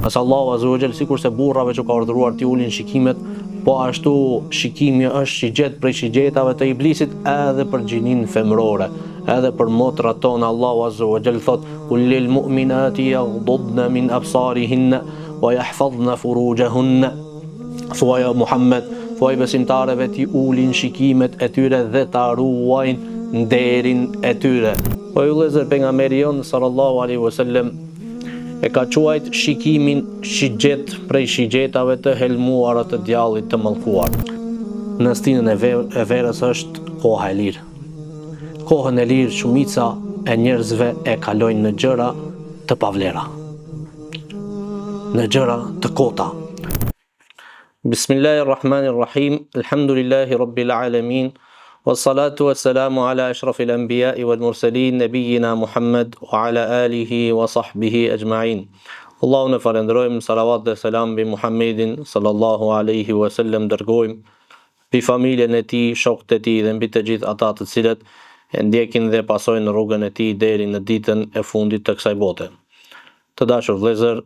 Ngase Allahu Azza wa Jall sikurse burrave që ka urdhëruar t'i ulin shikimet, po ashtu shikimi është shigjetë prej shigjetave të iblisit edhe për gjininë femërore, edhe për motrat tona Allahu Azza wa Jall thotë: "Kul lil mu'minati yaghdudna min absarihinna wa yahfazna furujahunna." Thuaj o Muhammed, thuaj besimtareve t'i ulin shikimet e tyre dhe ta ruajnë nderin e tyre. O ju vëllezër, pejgamberi jonë sallallahu alaihi wasallam e ka quajt shikimin shigjetë prej shigjetave të helmuara të djallit të mallkuar. Në stinën e, ver e verës është koha e lirë. Kohën e lirë shumica e njerëzve e kalojnë në gjëra të pavlera. Në gjëra të kota. Bismillahirrahmanirrahim. Alhamdulillahi rabbil alamin. Wassalatu wassalamu ala ashrafil anbiya'i wal mursalin nabiyina Muhammad wa ala alihi wa sahbihi ajma'in. Allahun e falënderojmë, salavat dhe selam mbi Muhammedin sallallahu alaihi wasallam dërgojmë mbi familjen e tij, shokët e tij dhe mbi të gjithë ata të cilët e ndjekin dhe pasojnë rrugën e tij deri në ditën e fundit të kësaj bote. Të dashur vëllezër,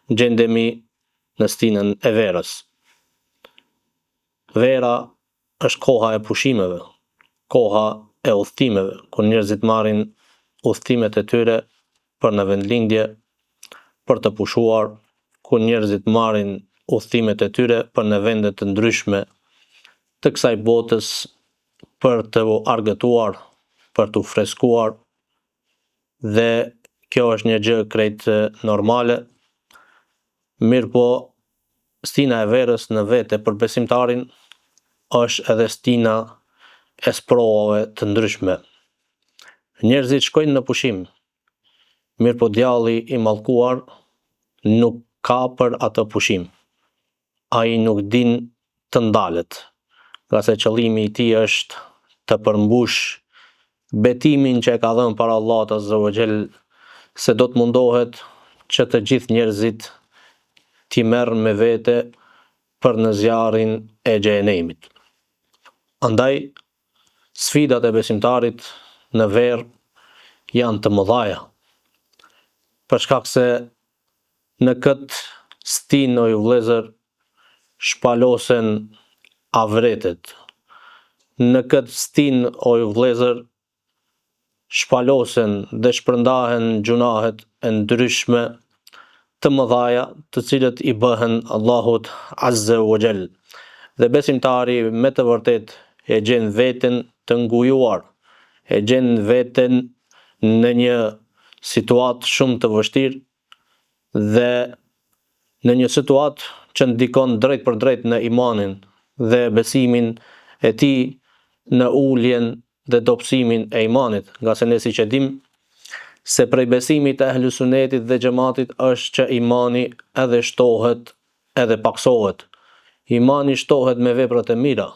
gjendemi në stinën e verës. Vera është koha e pushimeve, koha e udhëtimeve, kur njerëzit marrin udhëtimet e tyre për në vendlindje, për të pushuar, kur njerëzit marrin udhëtimet e tyre për në vende të ndryshme të kësaj botës për të argëtuar, për t'u freskuar, dhe kjo është një gjë krejt normale, mirëpo stina e verës në vete për besimtarin është edhe stina e sprovave të ndryshme. Njerëzit shkojnë në pushim, mirëpo djalli i mallkuar nuk ka për atë pushim. Ai nuk din të ndalet, ngase qëllimi i tij është të përmbushë betimin që e ka dhënë para Allahut azza wa xhel se do të mundohet që të gjithë njerëzit t'i merr me vete për në zjarrin e xhehenemit. Andaj, sfidat e besimtarit në verë janë të mëdhaja, për shkak se Në këtë stinë oj vëllezër shpalosen avretet. Në këtë stinë oj vëllezër shpalosen dhe shpërndahen gjunahet e ndryshme të mëdhaja të cilët i bëhen Allahut azze ue xhel. Dhe besimtari me të vërtetë e gjen veten të ngujuar, e gjen veten në një situatë shumë të vështirë dhe në një situatë që ndikon drejtpërdrejt në imanin dhe besimin e tij në uljen dhe dobësimin e imanit, ngase ne siç e dimë se prej besimit të Ehlu Sunetit dhe Xhematit është që imani edhe shtohet edhe pakësohet. Imani shtohet me veprat e mira,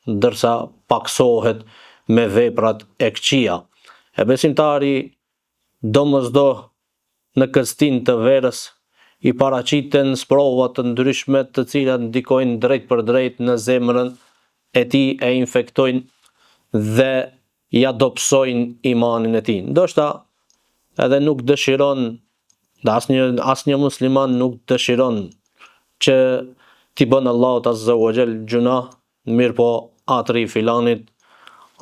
ndërsa pakësohet me veprat e këqija. E besimtari domosdo në këtë stinë të verës i paraqiten sprova të ndryshme të cilat ndikojnë drejtpërdrejt në zemrën e tij e infektojnë dhe ia dobësojnë imanin e tij. Ndoshta edhe nuk dëshiron dhe asnjë asnjë musliman nuk dëshiron që t'i bën Allahut azza wa xhel gjunah, mirëpo atri i filanit,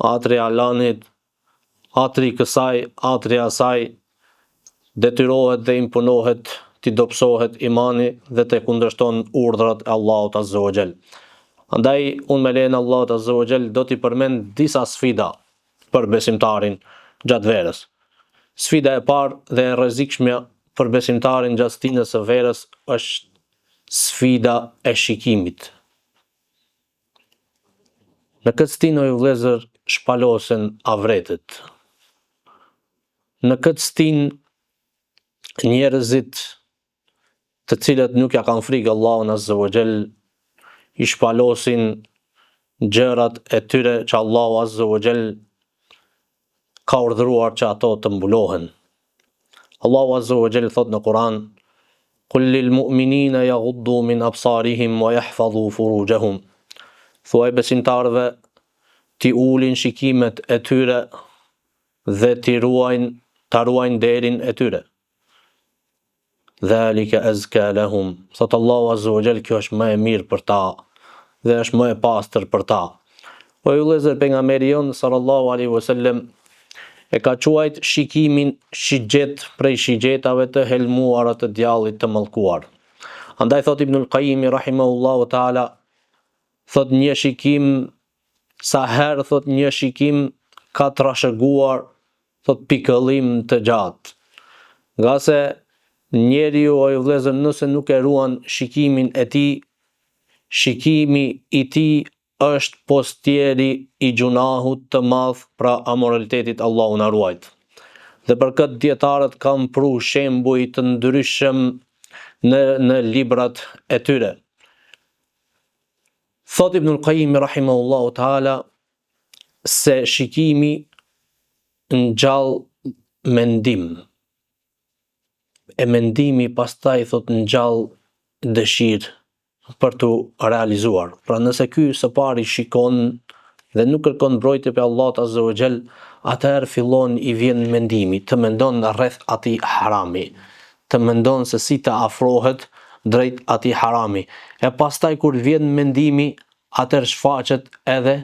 atri i alanit, atri i kësaj, atri i asaj, detyrohet dhe imponohet t'i dobësohet imani dhe të kundërshton urdhrat e Allahut azza wa xhel. Andaj unë me lejen e Allahut azza wa xhel do t'i përmend disa sfida për besimtarin gjatë verës. Sfida e parë dhe e rrezikshmja për besimtarin gjatë stinës së verës është sfida e shikimit. Në këtë stinë oj vëllezër shpalosen avretet. Në këtë stinë njerëzit të cilët nuk ja kanë frikë Allahun azza wa xhel i shpalosin gjërat e tyre që Allahu azza wa xhel ka urdhëruar që ato të mbulohen. Allahu azza wa xhel thotë në Kur'an: "Kul lil mu'minina yaghuddu min absarihim wa yahfazu furujahum." Thuaj besimtarëve t'i ulin shikimet e tyre dhe t'i ruajnë ta ruajnë nderin e tyre. Dhalike azka lahum. Thotë Allahu azza wa jall kjo është më e mirë për ta dhe është më e pastër për ta. O ju vëllezër pejgamberi jonë sallallahu alaihi wasallam e ka quajt shikimin shigjetë prej shigjetave të helmuara të djallit të mallkuar. Andaj thotë Ibnul Qayyimi rahimahullahu taala thotë një shikim sa herë thotë një shikim ka trashëguar thotë pikëllim të gjatë. Ngase njeriu o ju vëllezër nëse nuk e ruan shikimin e tij, shikimi i tij është postieri i gjunahut të madh pra amoralitetit Allahu na ruajt. Dhe për këtë dijetarët kanë pru shembuj të ndryshëm në në librat e tyre. Thotë Ibnul Qayyim rahimahullahu taala se shikimi ngjall mendim. E mendimi pastaj thotë ngjall dëshirë për t'u realizuar. Pra nëse ky së pari shikon dhe nuk kërkon mbrojtje prej Allahut azza wa jall, atëherë fillon i vjen mendimi, të mendon rreth atij harami, të mendon se si të afrohet drejt atij harami. E pastaj kur vjen mendimi, atëherë shfaqet edhe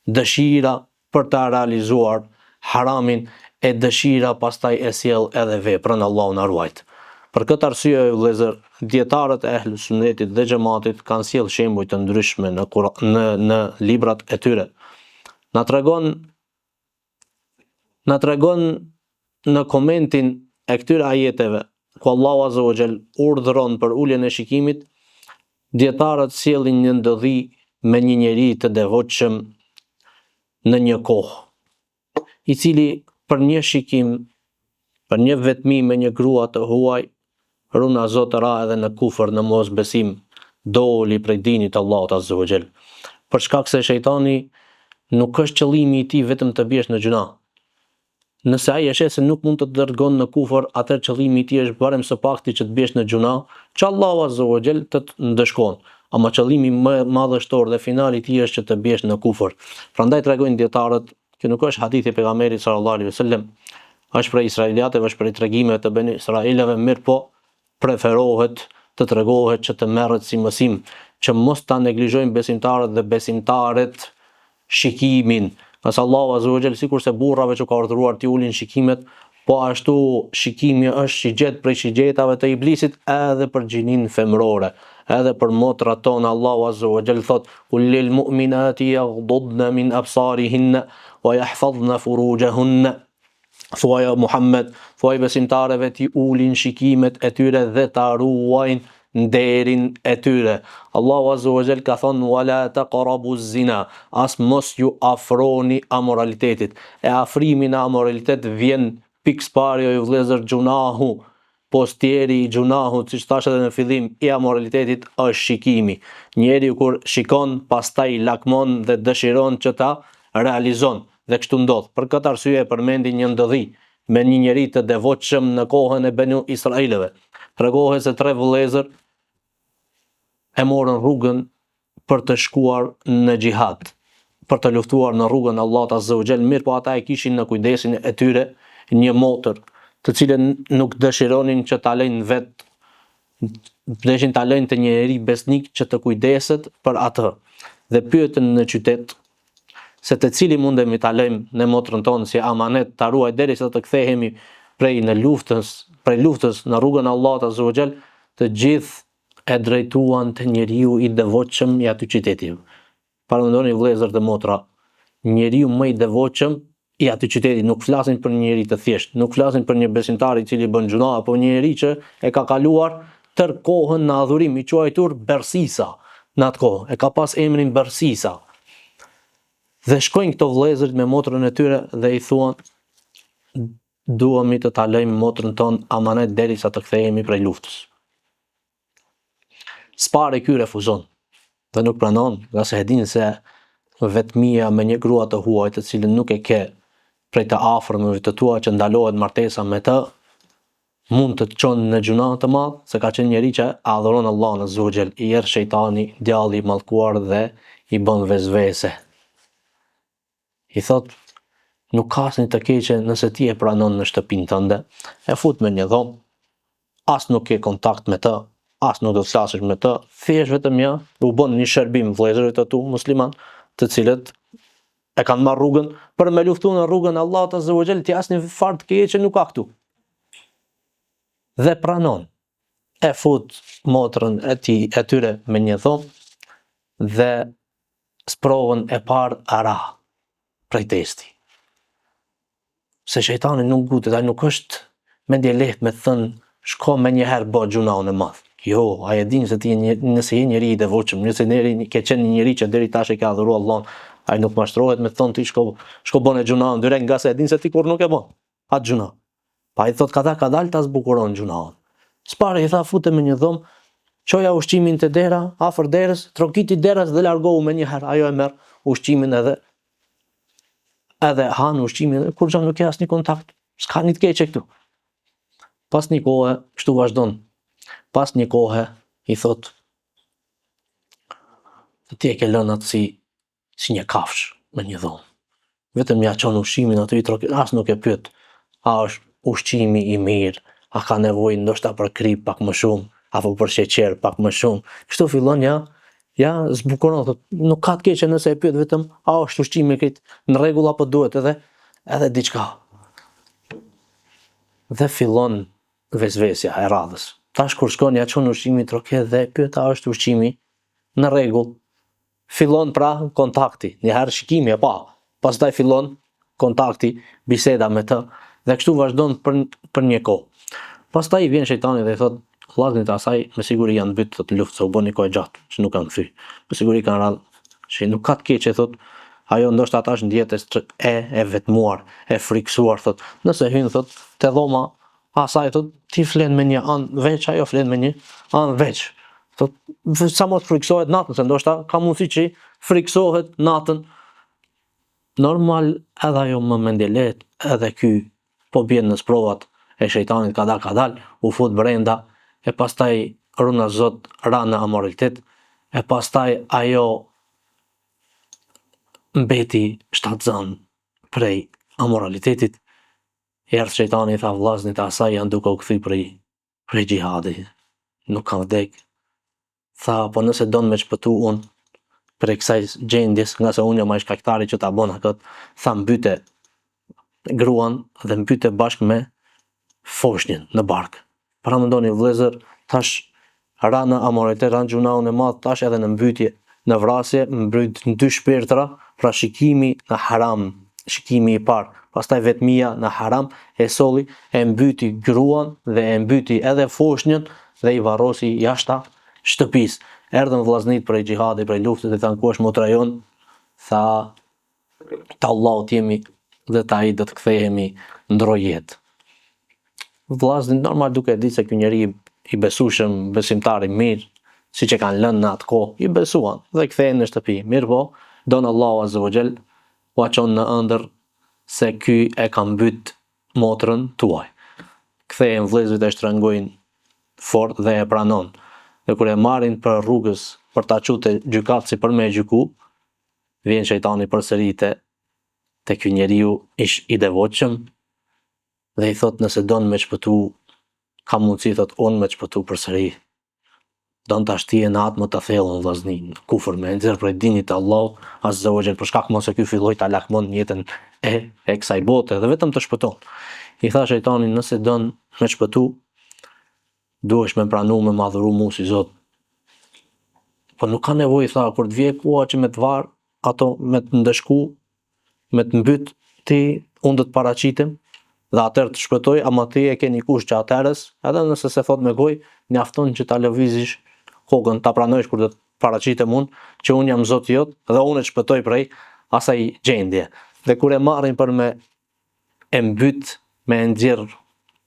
dëshira për ta realizuar haramin e dëshira pastaj e sjell edhe veprën Allahu na ruajt. Për këtë arsye o vëllezër, dijetarët e Ehlu Sunnetit dhe Xhematit kanë sjellë shembuj të ndryshme në në në librat e tyre. Na tregon na tregon në komentin e këtyre ajeteve ku Allahu azza wa jall urdhëron për uljen e shikimit, dijetarët sjellin një ndodhi me një njeri të devotshëm në një kohë, i cili për një shikim, për një vetmi me një grua të huaj, runa Zot ra edhe në kufër, në mosbesim, doli prej dinit të Allahut azza wa jall. Për shkak se shejtani nuk është qëllimi i tij vetëm të biesh në gjynah, Nëse ai e sheh se nuk mund të të dërgon në kufër, atëherë qëllimi i tij është barem së pakti që të biesh në gjynah, që Allahu azza wa jall të të ndëshkon. Ama qëllimi më madhështor dhe final i tij është që të biesh në kufër. Prandaj tregojnë dijetarët, kjo nuk është hadith i Pejgamberit sallallahu alejhi ve sellem, është prej israiliateve, është prej tregimeve të Beni Israilëve, mirëpo preferohet të tregohet që të merret si mësim, që mos ta neglizhojnë besimtarët dhe besimtaret shikimin, ngase Allahu azza wa jall sikurse burrave që ka urdhëruar t'i ulin shikimet, po ashtu shikimi është shigjetë prej shigjetave të iblisit edhe për gjininë femërore, edhe për motrat tona Allahu azza wa jall thotë kul lil mu'minati yaghdudna min absarihinna wa yahfazna furujahunna Thuaj o Muhammed, thuaj besimtareve t'i ulin shikimet e tyre dhe ta ruajnë nderin e tyre. Allahu Azza wa Jall ka thonë wala taqrabu zina, as mos ju afroni amoralitetit. E afrimi në amoralitet vjen pikësëpari o ju vëllezër gjunahu, Postieri i gjunahut, siç thashë edhe në fillim, i amoralitetit është shikimi. Njeriu kur shikon, pastaj lakmon dhe dëshiron që ta realizon, dhe kështu ndodh. Për këtë arsye e përmendi një ndodhi me një njeri të devotshëm në kohën e Benu Israilëve. Tregohet se tre vëllezër e morën rrugën për të shkuar në xhihad, për të luftuar në rrugën e Allahut Azza wa Jall, mirëpo ata e kishin në kujdesin e tyre një motër, të cilën nuk dëshironin që ta lënë vet, deshin ta lënë te një njeri besnik që të kujdeset për atë. Dhe pyetën në qytet se te cili mundemi ta lëjmë ne motrën tonë si amanet ta ruaj derisa të kthehemi prej në luftës, prej luftës në rrugën e Allahut Azza wa Jall, të gjithë e drejtuan te njeriu i devotshëm i atij qyteti. Paramendoni vëllezër dhe motra, njeriu më i devotshëm i atij qyteti, nuk flasim për një njeri të thjeshtë, nuk flasim për një besimtar i cili bën gjynah, apo një njeri që e ka kaluar tërë kohën në adhurim, i quajtur Bersisa në atë kohë, e ka pas emrin Bersisa. Dhe shkojnë këto vëllezërit me motrën e tyre dhe i thuan Duami të ta lëjmë motrën tonë amanet derisa të kthehemi prej luftës. S'pari ky refuzon dhe nuk pranon, ngase e din se vetmia me një grua të huaj të cilën nuk e ke prej të afërmve të tua që ndalohet martesa me të, mund të të çon në gjynah të madh, se ka qenë njeri që e adhuron Allahun azza wa jall, i erdh shejtani, djalli i mallkuar dhe i bën vesvese. I thotë, nuk ka asnjë të keqe nëse ti e pranon në shtëpinë tënde, e fut në një dhomë. As nuk ke kontakt me të, as nuk do të flasësh me të, thjesht vetëm ja u bën një shërbim vëllezërve të tu musliman, të cilët e kanë marrë rrugën për me luftu në rrugën e Allahut azza wa jall, ti asnjë farë të keqe nuk ka këtu. Dhe pranon e fut motrën e tij e tyre me një dhomë dhe sprovën e parë ra prej testi. Se shejtani nuk ngutet, ai nuk është mendjelehtë me të thënë shko menjëherë bë gjunahun e madh. Jo, ai e din se ti je një, nëse je njeri i devotshëm, nëse njeri ke qenë një njeri që deri tash e ke adhuru Allahun, ai nuk mashtrohet me të thënë ti shko shko bëne gjunahun direkt ngase e din se ti kurrë nuk e bën atë gjunah. Pa ai thotë kadal kadal ta zbukuron gjunahun. S'pari i tha fute me një dhomë, çoja ushqimin te dera, afër derës, trokiti derës dhe largohu menjëherë, ajo e merr ushqimin edhe edhe han ushqimin dhe kurgjo nuk ke asnjë kontakt, s'ka një të keqe këtu. Pas një kohe, kështu vazhdon, pas një kohe, i thot, ti e ke lënë atë si, si një kafshë me një dhomë. Vetëm ja çon ushqimin aty i trokit, as nuk e pyet, a është ushqimi i mirë, a ka nevojë ndoshta për kripë pak më shumë, apo për sheqer pak më shumë. Kështu fillon ja, ja zbukuron, thot, nuk ka të keqe nëse e pyet vetëm a është ushqimi krejt në rregull apo duhet edhe edhe diçka. Dhe fillon vesvesja e radhës. Tash kur shkon ja çon ushqimin troket dhe e pyet a është ushqimi në rregull. Fillon pra kontakti, një herë shikimi e pa, pastaj fillon kontakti, biseda me të dhe kështu vazhdon për për një kohë. Pastaj i vjen shejtani dhe i thotë, vllaznit e asaj me siguri janë mbyt thotë në luftë se u bë një kohë e gjatë që nuk kanë kthy. Me siguri kanë ra që nuk ka të keqe thotë, ajo ndoshta tash ndihet e e e vetmuar, e frikësuar thotë. Nëse hyn thotë te dhoma Asaj thot ti flen me një anë veç, ajo flen me një anë veç. Thot sa mos frikësohet natën, se ndoshta ka mundësi që frikësohet natën. Normal edhe ajo më mendjelehtë, edhe ky po bjen në sprovat e shejtanit kadal kadal, u fut brenda e pastaj runa Zot ra në amoralitet e pastaj ajo mbeti shtatzënë prej amoralitetit Erdh shejtani i tha vllaznit e asaj janë duke u kthy prej prej xhihadi nuk kanë vdek tha po nëse don me shpëtu unë prej kësaj gjendjes ngase unë jam ai shkaktari që ta bona kët tha mbyte gruan dhe mbyte bashkë me foshnjën në bark Paramendoni vëllezër, tash ra në amoralitet, ra në gjunahun e madh, tash edhe në mbytje, në vrasje, mbyt në dy shpirtra, pra shikimi në haram, shikimi i parë, pastaj vetmia në haram e solli, e mbyti gruan dhe e mbyti edhe foshnjën dhe i varrosi jashta shtëpisë. Erdhën vëllaznit prej xhihadit, prej luftës dhe thanë ku është motra jonë? Tha të Allahut jemi dhe te ai do të kthehemi ndrroi jetë. Vllaznit normal duke e ditë se ky njeri i besueshëm, besimtar i mirë, siç e kanë lënë në atë kohë, i besuan dhe kthehen në shtëpi. Mirëpo, don Allahu azza wa jall ua çon në ëndërr se ky e ka mbyt motrën tuaj. Kthehen vëllezërit e shtrëngojnë fort dhe e pranon. Dhe kur e marrin për rrugës për ta çu te gjykatësi për me e gjyku, Vjen shejtani përsëri te te ky njeriu ish i devotshëm dhe i thotë nëse don me shpëtu ka mundësi thotë unë me shpëtu përsëri don ta shtie në atë më të thellën vllazni në kufër me nxjerr prej dinit të Allahut azza wa jall për shkak mos se ky filloi ta lakmon jetën e e kësaj bote dhe vetëm të shpëton i tha shejtani nëse don me shpëtu Duhesh me pranu me m'adhuru mu si Zot. Po nuk ka nevojë tha kur të vje koha që me të var ato me të ndëshku, me të mbyt ti unë do të paraqitem dhe atëherë të shpëtoj, ama ti e ke një kusht që atëherës, edhe nëse s'e thot me gojë, mjafton që ta lëvizish kokën, ta pranojsh kur do të paraqitem unë, që unë jam Zoti jot dhe unë të shpëtoj prej asaj gjendje. Dhe kur e marrin për me e mbyt me e nxjerr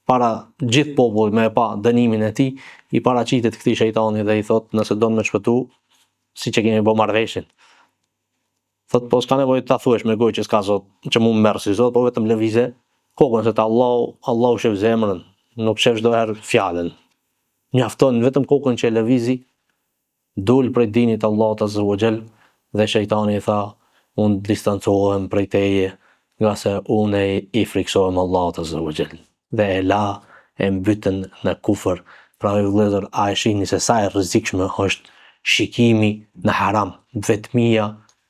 para gjithë popullit me e pa dënimin e tij, i paraqitet këtij shejtani dhe i thot nëse don me shpëtu, siç e kemi bo marrëveshjen. Thot po s'ka nevojë ta thuash me gojë që s'ka zot, që mu më merr si zot, po vetëm lëvize kokën se te Allahu, Allahu shef zemrën, nuk shef çdo herë fjalën. Mjafton vetëm kokën që e lëvizi, Dul prej dinit të Allahut azza wa jall dhe shejtani i tha, unë distancohem prej teje, ngase unë i frikësohem Allahut azza wa jall. Dhe e la, e mbytën në kufër. Pra o vëllezër, a e shihni se sa e rrezikshme është shikimi në haram, vetmia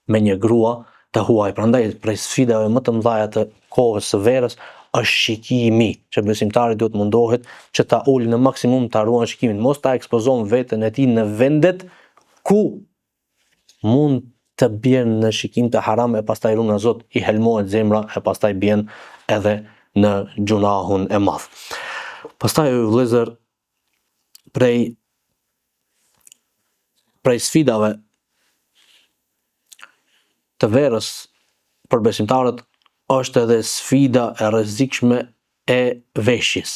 me një grua të huaj. Prandaj prej sfidave më të mëdha të kohës së verës është shikimi, që besimtari duhet mundohet që ta ulë në maksimum ta ruan shikimin, mos ta ekspozon veten e tij në vendet ku mund të bjen në shikim të haram e pastaj runa Zot i helmohet zemra e pastaj bjen edhe në gjunahun e madh. Pastaj o vëllezër prej prej sfidave të verës për besimtarët është edhe sfida e rrezikshme e veshjes.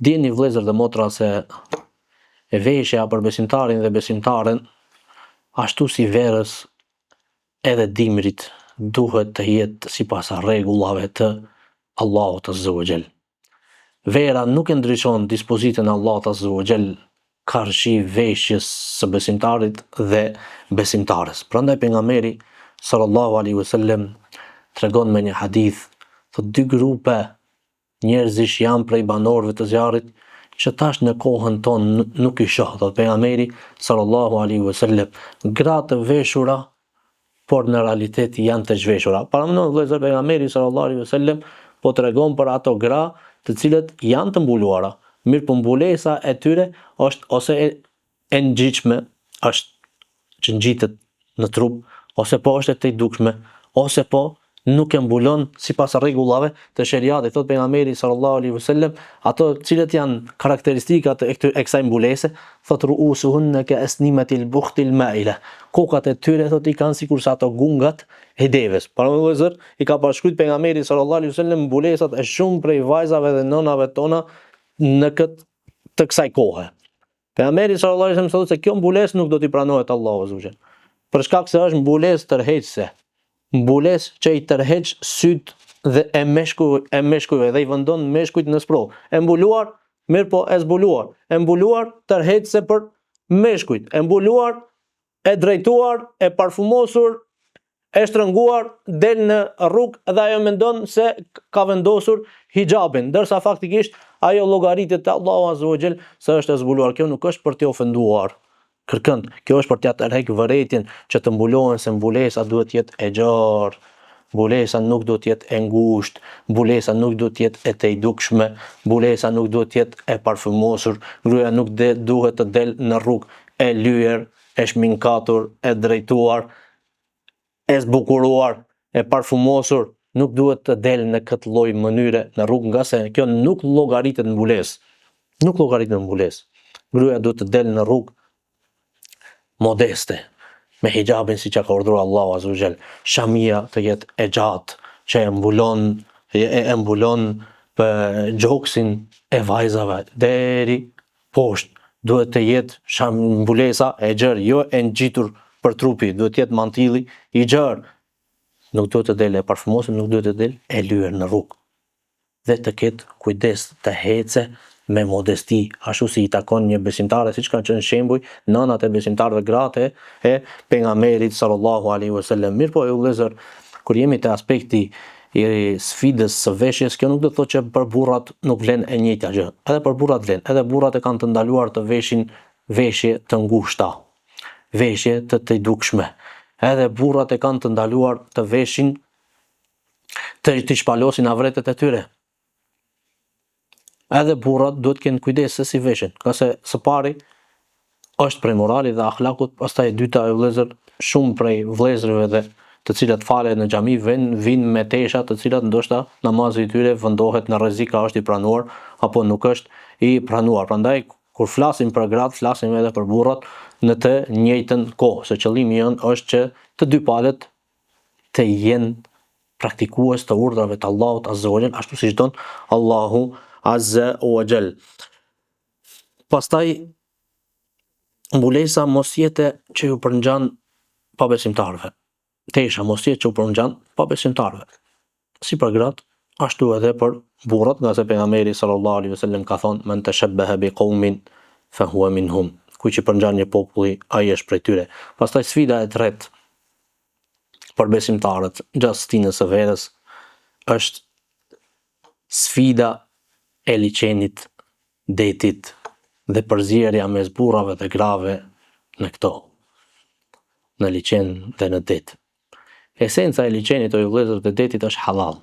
Dijeni vëllezër dhe motra se veshja për besimtarin dhe besimtaren ashtu si verës edhe dimrit duhet të jetë sipas rregullave të Allahut azza wa jall. Vera nuk e ndriçon dispozitën e Allahut azza wa jall karshi veshjes së besimtarit dhe besimtares. Prandaj pejgamberi sallallahu alaihi wasallam tregon me një hadith, thotë dy grupe njerëzish janë prej banorëve të zjarrit që tash në kohën tonë nuk i shoh, thotë pejgamberi sallallahu alaihi wasallam, gra të veshura por në realitet janë të zhveshura. Paramendoni vëllezër pejgamberi sallallahu alaihi wasallam po tregon për ato gra të cilët janë të mbuluara, mirëpo mbulesa e tyre është ose e, e ngjitshme, është që ngjitet në trup, ose po është e tejdukshme, ose po nuk e mbulon sipas rregullave të sheriatit, thotë pejgamberi sallallahu alaihi wasallam, ato të cilët janë karakteristikat e këtyre e kësaj mbulese, thotë ru'usuhunna ka asnimatil bukhtil ma'ila. Kokat e tyre thotë i kanë sikurse ato gungat e deves. Pra vëllezër, i ka përshkruajt pejgamberi sallallahu alaihi wasallam mbulesat e shumë prej vajzave dhe nënave tona në këtë të kësaj kohe. Pejgamberi sallallahu alaihi wasallam thotë se kjo mbulesë nuk do t'i pranohet Allahu azza wa jall. Për shkak se është mbulesë tërheqëse, mbulesë që i tërheq sytë dhe e meshkuj e meshkujve dhe i vëndon meshkujt në sprovë. E mbuluar, mirëpo e zbuluar. E mbuluar tërheqëse për meshkujt. E mbuluar e drejtuar, e parfumosur, e shtrënguar, del në rrugë dhe ajo mendon se ka vendosur hixhabin, ndërsa faktikisht ajo llogaritet te Allahu azza wa jall se është e zbuluar. Kjo nuk është për të ofenduar kërkënd, kjo është për t'ia tërhek vërejtjen që të mbulohen se mbulesa duhet të jetë e gjerë, mbulesa nuk duhet të jetë e ngushtë, mbulesa nuk duhet të jetë e tejdukshme, mbulesa nuk duhet të jetë e parfumosur, gruaja nuk de, duhet të del në rrugë e lyer, e shminkatur, e drejtuar, e zbukuruar, e parfumosur, nuk duhet të del në këtë lloj mënyre në rrugë, ngase kjo nuk llogaritet mbulesë. Nuk llogaritet mbulesë. Gruaja duhet të del në rrugë modeste, me hixhabin siç e ka urdhëruar Allahu azza wa jall. Shamia të jetë e gjatë, që e mbulon e, e mbulon për gjoksin e vajzave deri poshtë. Duhet të jetë sham mbulesa e gjerë, jo e ngjitur për trupi, duhet të jetë mantili i gjerë. Nuk duhet të del e parfumosur, nuk duhet të del e lyer në rrugë. Dhe të ketë kujdes të ece me modesti, ashtu si i takon një besimtare, siç kanë qenë shembuj nënat e besimtarëve, gratë e pejgamberit sallallahu alaihi wasallam. Mirëpo ju vëllezër, kur jemi te aspekti i sfidës së veshjes, kjo nuk do të thotë që për burrat nuk vlen e njëjta gjë. Edhe për burrat vlen, edhe burrat e kanë të ndaluar të veshin veshje të ngushta, veshje të tejdukshme. Edhe burrat e kanë të ndaluar të veshin të t'i shpalosin avretet e tyre. Edhe burrat duhet të kenë kujdes se si veshen, ngase së pari është prej moralit dhe ahlakut, pastaj e dyta e vëllezër, shumë prej vëllezërve dhe të cilët falen në xhami vën vijnë me tesha të cilat ndoshta namazi i tyre vëndohet në rrezik a është i pranuar apo nuk është i pranuar. Prandaj kur flasim për gratë, flasim edhe për burrat në të njëjtën kohë, se qëllimi jonë është që të dy palët të jenë praktikues të urdhrave të Allahut Azza wa Jall, ashtu siç don Allahu Azza wa Jall. Pastaj mbulesa mos jetë që ju përngjan pabesimtarëve. Tesha mos jetë që u përngjan pabesimtarëve. Si për gratë, ashtu edhe për burrat, ngase pejgamberi sallallahu alaihi wasallam ka thonë men tashabbaha bi qaumin fa huwa minhum. Kush i përngjan një populli, ai është prej tyre. Pastaj sfida e tretë për besimtarët gjatë stinës së verës është. Sfida e liqenit, detit dhe përzierja mes burrave dhe grave në këto, në liqen dhe në det. Esenca e liqenit o ju vëllezër dhe detit është hallall.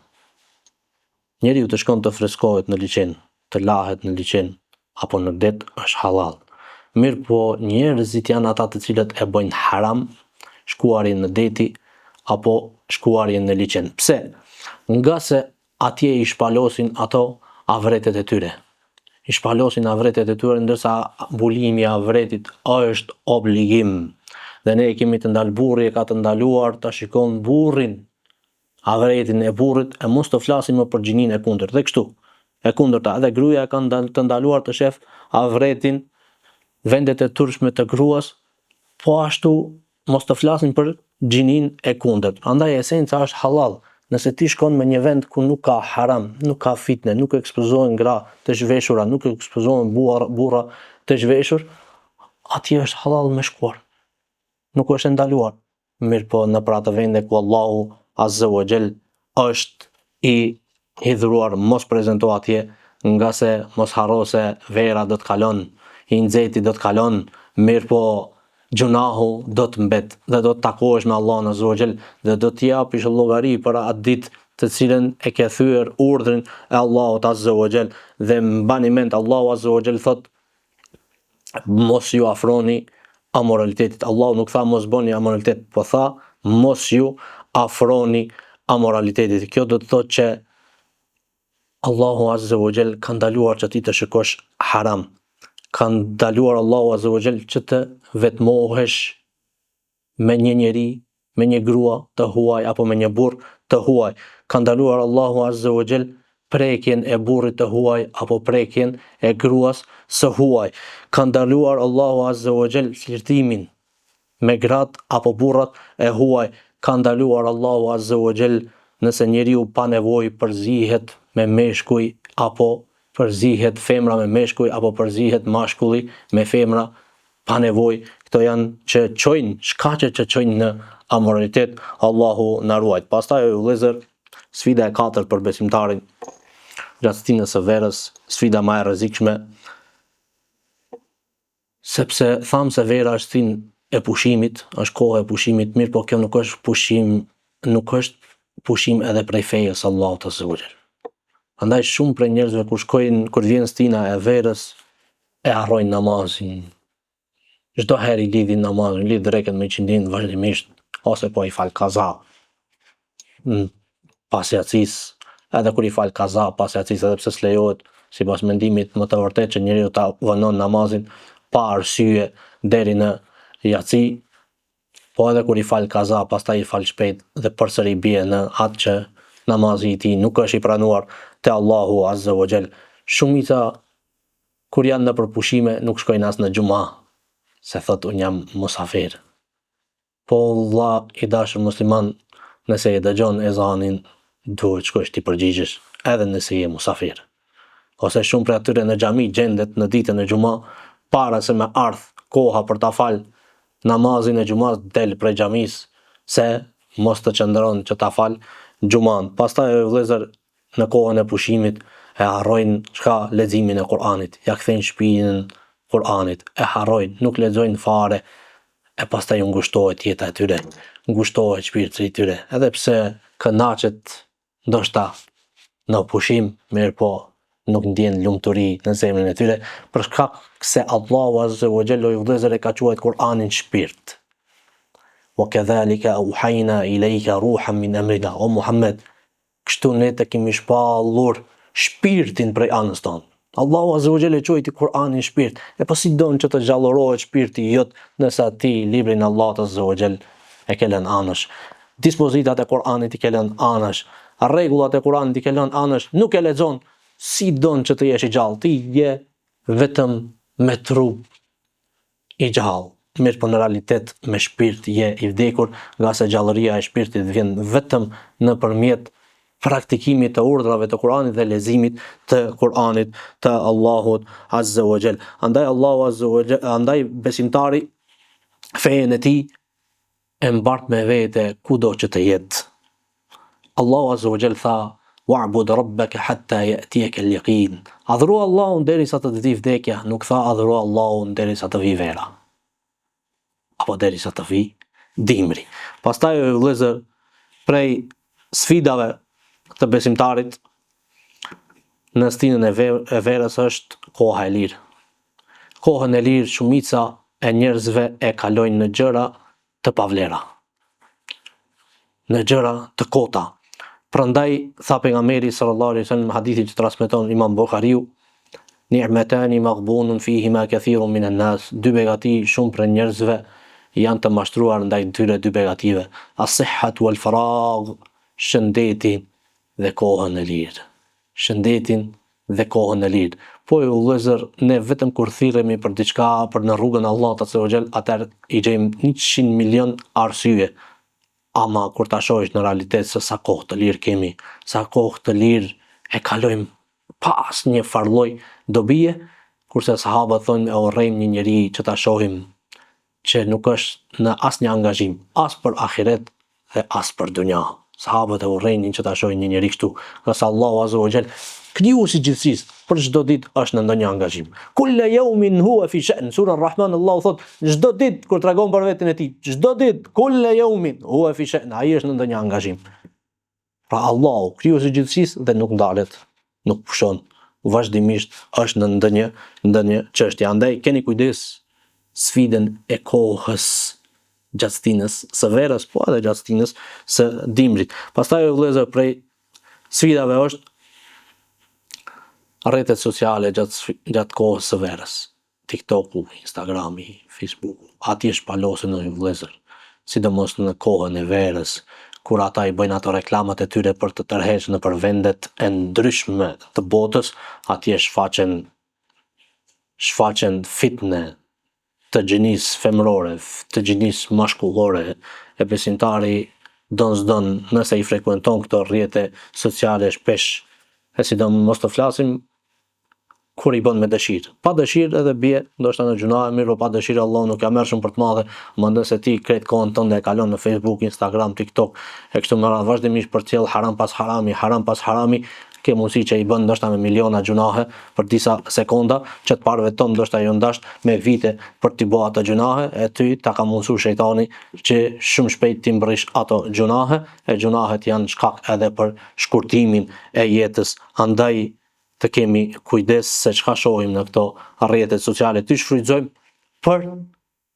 Njeriu të shkon të freskohet në liqen, të lahet në liqen apo në det është hallall. Mirëpo njerëzit janë ata të cilët e bëjnë haram shkuarjen në deti apo shkuarjen në liqen. Pse? Ngase atje i shpalosin ato avretet e tyre. I shpalosin avretet e tyre ndërsa mbulimi i avretit është obligim. Dhe ne e kemi të ndal burri e ka të ndaluar ta shikon burrin avretin e burrit e mos të flasim më për gjininë e kundërt. Dhe kështu, e kundërta, edhe gruaja e ka të ndaluar të shef avretin vendet e turpshme të gruas, po ashtu mos të flasim për gjininë e kundërt. Andaj esenca është hallall. Nëse ti shkon në një vend ku nuk ka haram, nuk ka fitne, nuk ekspozohen gra të zhveshura, nuk ekspozohen burra të zhveshur, atje është hallall me shkuar. Nuk është e ndaluar. Mirëpo nëpër ato vende ku Allahu Azze ue Xhel është i hidhëruar mos prezanto atje ngase mos harro se vera do të kalon, i nxehti do të kalon, mirëpo gjunahu do të mbet dhe do të takohesh me Allahun Azze ue Xhel dhe do të japish llogari për atë ditë të cilën e ke thyer urdhrin e Allahut Azze ue Xhel dhe mbani mend Allahu Azze ue Xhel thotë mos ju afroni amoralitetit. Allahu nuk tha mos bëni amoralitet, po tha mos ju afroni amoralitetit. Kjo do të thotë që Allahu Azze wa Jall ka ndaluar që ti të shikosh haram. Ka ndaluar Allahu Azze wa Jall që të vetmohesh me një njeri, me një grua të huaj apo me një burrë të huaj. Ka ndaluar Allahu Azze wa Jall prekjen e burrit të huaj apo prekjen e gruas së huaj. Ka ndaluar Allahu Azze wa Jall flirtimin me gratë apo burrat e huaj. Ka ndaluar Allahu Azze wa Jall nëse njeriu pa nevojë përzihet me meshkuj apo përzihet femra me meshkuj apo përzihet mashkulli me femra pa nevojë, këto janë që çojnë, shkaqe që çojnë në amoralitet, Allahu na ruajt. Pastaj o vëllezër, sfida e katërt për besimtarin gjatë stinës së verës, sfida ma e rrezikshme, sepse thamë se vera është stinë e pushimit, është kohë e pushimit, mirëpo kjo nuk është pushim, nuk është pushim edhe prej fejës Allahut azze ue xhel. Andaj shumë prej njerëzve kur shkojnë, kur vjen stina e verës, e harrojnë namazin. Çdo herë i lidhin namazin, lidh drekën me iqindinë vazhdimisht ose po i fal kaza. Pas jacisë, edhe kur i fal kaza pas jacisë, edhe pse s'lejohet sipas mendimit më të vërtetë që njeriu ta vonon namazin pa arsye deri në jaci, Po edhe kur i fal kaza pastaj i fal shpejt dhe përsëri bie në atë që namazi i tij nuk është i pranuar te Allahu azze ue xhel. Shumica kur janë nëpër pushime nuk shkojnë as në xhuma se thotë unë jam musafir. Po vlla i dashur musliman nëse e dëgjon ezanin duhet shkosh t'i përgjigjesh edhe nëse je musafir. Ose shumë prej atyre në xhami gjendet në ditën e xhuma para se me ardh koha për ta fal namazin e xhumas del prej xhamisë se mos të qëndron që ta fal xhuman. Pastaj o vëllezër në kohën e pushimit e harrojnë çka leximin e Kur'anit, ja kthejnë shpinën Kur'anit, e harrojnë, nuk lexojnë fare e pastaj u ngushtohet jeta e tyre, ngushtohet shpirti i tyre, edhe pse kënaqet ndoshta në pushim, mirëpo nuk ndjen lumturi në zemrën e tyre, për shkak se Allahu azze wa xhel o vëllezër e ka quajt Kur'anin shpirt. Wa kedhalika auhajna ilejka ruhan min emrina, o Muhammed, kështu ne të kemi shpallur shpirtin prej anës tonë. Allahu azze wa xhel e quajti Kur'anin shpirt. E po si don që të gjallërohet shpirti jot nëse ti librin e Allahut azze wa xhel e ke lënë anash. Dispozitat e Kur'anit i ke lënë anash. Rregullat e Kur'anit i ke lënë anash, nuk e lexon. Si don që të jesh i gjallë? Ti je vetëm me trup i gjallë, mirëpo në realitet me shpirt je i vdekur, ngase gjallëria e shpirtit vjen vetëm nëpërmjet praktikimit të urdhrave të Kur'anit dhe leximit të Kur'anit të Allahut Azza wa Jall. Andaj Allahu Azza wa Jall, andaj besimtari fejen e tij e mbart me vete kudo që të jetë. Allahu Azza wa Jall tha. Wa'bud rabbaka hatta ya'tiyaka al-yaqin. Adhuro Allahun derisa të të vijë vdekja, nuk tha adhuro Allahun derisa të vijë vera. Apo derisa të vijë dimri. Pastaj o vëllezër, prej sfidave të besimtarit në stinën e, e verës është koha e lirë. Kohën e lirë shumica e njerëzve e kalojnë në gjëra të pavlera, në gjëra të kota. Prandaj tha pejgamberi sallallahu alaihi wasallam në hadithin që transmeton Imam Buhariu, Ni'matani maghbunun fihima kathirun minan nas, dy begati shumë prej njerëzve janë të mashtruar ndaj këtyre dy begative, as-sihhatu wal faragh, shëndeti dhe kohën e lirë. Shëndetin dhe kohën e lirë. Po o vëllezër, ne vetëm kur thirremi për diçka për në rrugën e Allahut azze wa xhel, atëherë i gjejmë 100 milion arsye. Ama kur ta shohësh në realitet se sa kohë të lirë kemi, sa kohë të lirë e kalojmë pa asnjë farë lloj dobie, kurse sahabët thonë e urrejmë një njeri që ta shohim që nuk është në asnjë angazhim, as për ahiret dhe as për dunja. Sahabët e urrenin që ta shohin një njeri kështu, ngase Allahu azza wa jall, krijuesi i gjithësisë, për çdo ditë është në ndonjë angazhim. Kulla yawmin huwa fi sha'n, sura Ar-Rahman Allahu thotë, çdo ditë kur tregon për veten e tij, çdo ditë kulla yawmin huwa fi sha'n, ai është në ndonjë angazhim. Pra Allahu, krijuesi i gjithësisë dhe nuk ndalet, nuk pushon, vazhdimisht është në ndonjë ndonjë çështje. Andaj keni kujdes sfidën e kohës gjatë stinës së verës, po edhe gjatë stinës së dimrit. Pastaj o vëllezër prej sfidave është rrjetet sociale gjatë gjatë kohës së verës. TikToku, Instagrami, Facebooku, atje shpalosen o vëllezër, sidomos në kohën e verës, kur ata i bëjnë ato reklamat e tyre për të tërheqë nëpër vendet e ndryshme të botës, atje shfaqen shfaqen fitne të gjinisë femërore, të gjinisë mashkullore, e besimtari don s'don nëse i frekuenton këto rrjete sociale shpesh, e sidomos të flasim kur i bën me dëshirë. Pa dëshirë edhe bie, ndoshta në gjynahe, mirëpo pa dëshirë Allahu nuk ja merr shumë për të madhe, ama nëse ti krejt kohën tënde e kalon në Facebook, Instagram, TikTok e kështu me radhë vazhdimisht përcjell haram pas harami, haram pas harami, ke mundësi që i bën ndoshta me miliona gjynahe për disa sekonda, që të parëve tonë ndoshta janë dasht me vite për t'i bo ato gjynahe, e ty ta ka mundësu shejtani që shumë shpejt t'i mbrrish ato gjynahe, e gjynahet janë shkak edhe për shkurtimin e jetës, andaj të kemi kujdes se çka shohim në këto rrjetet sociale, t'i shfrytëzojmë për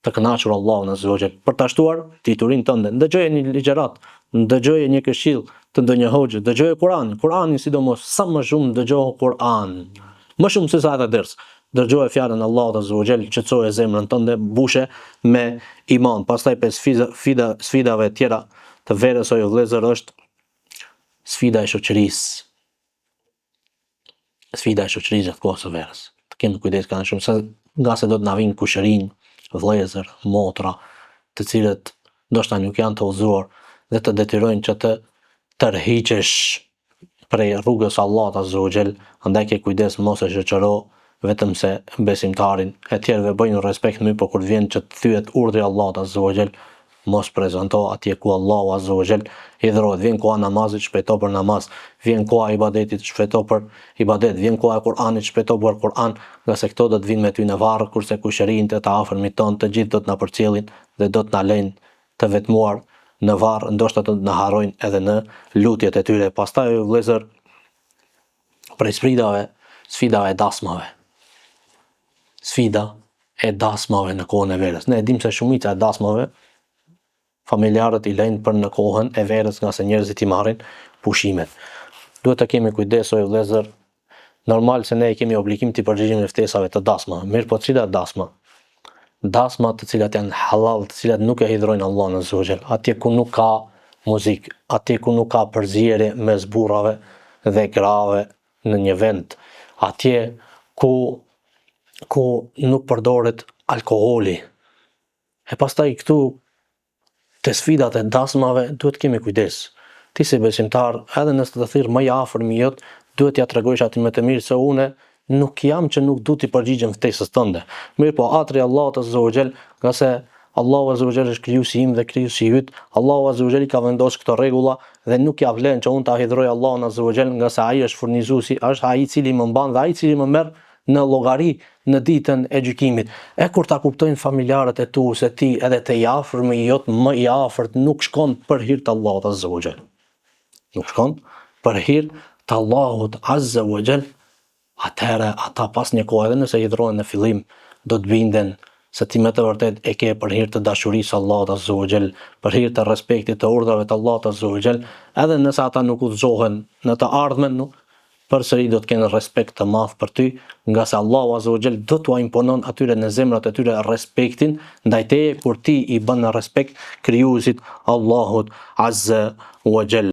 të kënaqur Allahun azza wa jall, për ta shtuar diturinë tënde. Ndëgjoje një ligjëratë, ndëgjoje një këshillë të ndonjë hoxhe, dëgjoje Kur'anin, Kur'anin sidomos, sa më shumë dëgjo Kur'an, më shumë se sa edhe ders. Dëgjoje fjalën e Allahut azza wa jall, qetësoje zemrën tënde, mbushe me iman. Pastaj prej sfida, sfidave tjera të verës o vëllezër është sfida e shoqërisë. Sfida e shoqërisë gjatë kohës së verës. Të kemi kujdes kanë shumë se ngase do të na vijnë kushërinj, vëllezër, motra, të cilët ndoshta nuk janë të udhëzuar dhe të detyrojnë që të tërhiqesh prej rrugës së Allahut azza wa jall, andaj ke kujdes mos e shoqëro vetëm se besimtarin, e tjerëve bëjnë respekt mirëpo kur vjen që të thyhet urdhri i Allahut azza wa jall, mos prezanto atje ku Allahu azza wa jall hidhrohet, vjen koha e namazit shpejto për namaz, vjen koha e ibadetit shpejto për ibadet, vjen koha e Kur'anit shpejto për Kur'an, ngase këto do të vijnë me ty në varr, kurse kushërinjtë e të afërmit tonë të gjithë do të na përcjellin dhe do të na lëjnë të vetmuar në varr, ndoshta do të na harrojnë edhe në lutjet e tyre. Pastaj o vëllezër, prej sfidave, sfidave e dasmave. Sfida e dasmave në kohën e verës. Ne e dimë se shumica e dasmave familjarët i lëjnë për në kohën e verës ngase njerëzit i marrin pushimet. Duhet të kemi kujdes o vëllezër, normal se ne e kemi obligim t'i përgjigjemi ftesave të dasmave. Mirëpo cilat dasma? Dasma të cilat janë halal, të cilat nuk e hidhrojnë Allahun azza wa jall, atje ku nuk ka muzikë, atje ku nuk ka përzierje mes burrave dhe grave në një vend, atje ku ku nuk përdoret alkooli. E pastaj këtu Te sfidat e dasmave duhet të kemi kujdes. Ti si besimtar, edhe nëse të thirr më i afërmi jot, duhet t'ia tregojsh atij me të mirë se une nuk jam që nuk du t'i përgjigjem ftesës tënde. Mirëpo atri i Allahut azza wa jall, ngase Allahu Azza wa Jall është krijuesi im dhe krijuesi yt, Allahu Azza wa Jall i ka vendosur këto rregulla dhe nuk ia vlen që unë ta hidhëroj Allahun Azza wa Jall ngase Ai është furnizuesi, është Ai i cili më mban dhe Ai i cili më merr në llogari në ditën e gjykimit. E kur ta kuptojnë familjarët e tu se ti edhe te i afërmi jot më i afërt nuk shkon për hir të Allahut Azza wa Jall. Nuk shkon për hir të Allahut Azza wa Jall, atëherë ata pas një kohe edhe nëse hidhrohen në fillim do të binden se ti me të vërtetë e ke për hir të dashurisë së Allahut Azza wa Jall, për hir të respektit të urdhrave të Allahut Azza wa Jall, edhe nëse ata nuk udhëzohen në të ardhmen, nuk përsëri do të kenë respekt të madh për ty, ngase Allahu Azza wa Jall do t'ua imponon atyre në zemrat e tyre respektin ndaj teje kur ti i bën respekt Krijuesit Allahut Azza wa Jall.